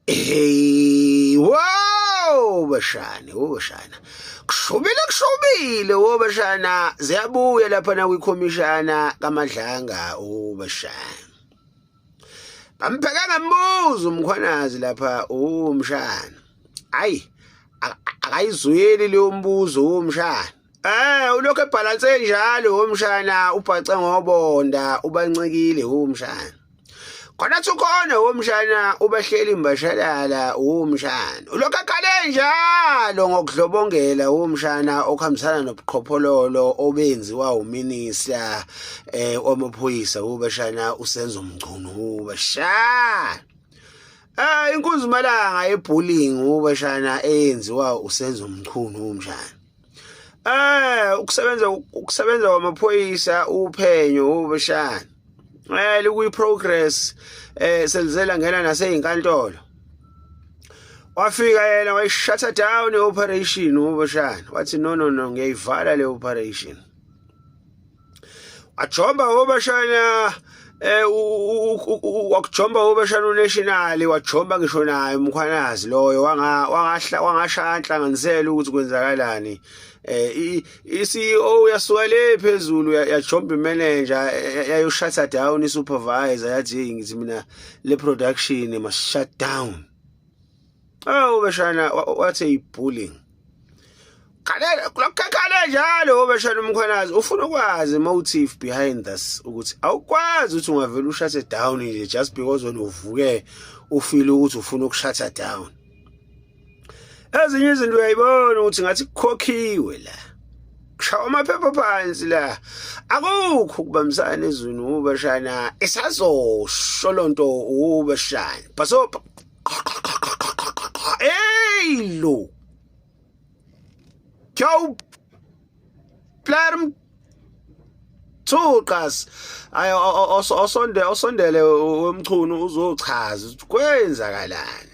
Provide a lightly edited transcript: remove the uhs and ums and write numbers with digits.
Hey, wow bashana, wo bashana. Kushubile kushubile wo bashana, ziyabuya lapha na kwikhomishana kaMadlanga wo bashana. Bampheka ngembuzo uMkhwanazi lapha umshana. Ayi akayizweli leyo mbuzo umshana. Ulokhu ebhalanse njalo umshana ubhace ngobonda ubancikile umshana. Khona thukhona womshana ubahleli imbashalala womshana. Ulokhu akhale njalo ngokudlobongela womshana okuhambisana nobuqhophololo obenziwa uminister wamaphoyisa wobashana uSenzo Mchunu wobashana. Inkunzi malanga ebullying wobashana eyenziwa uSenzo Mchunu womshana. Ukusebenza kwamaphoyisa uphenyo wobashana. Likuyi progress selizela ngena naseyinkantolo. Wafika yena wayishutha down i-operation ubashana. Wathi no no no ngiyayivala le operation. Wajomba ubashana wakujomba ubashana unational wajomba ngisho naye uMkhwanazi loyo wanga wangahla wangashaya nhlanganisela ukuthi kwenzakalani. I-CEO yasuka le phezulu yajomba imanager yayoshutha down i-supervisor yathi hey ngithi mina le production must shut down. Oh beshana wathi i-bullying. Khalela kukhale njalo beshana uMkhwanazi ufuna ukwazi motive behind this ukuthi awukwazi ukuthi ungavela ushut down nje just because wena uvuke ufeel ukuthi ufuna ukushut down. Ezinye izinto uyayibona ukuthi ngathi kukhokhiwe la. Kushawa amaphepha phansi la. Akukho ukubambisana ezweni ubashana isazosho lonto ubashana. Baso Hey lo. Jou Plerm Thuqas ayo osonde osondele wemchunu uzochaza ukuthi kwenzakalani.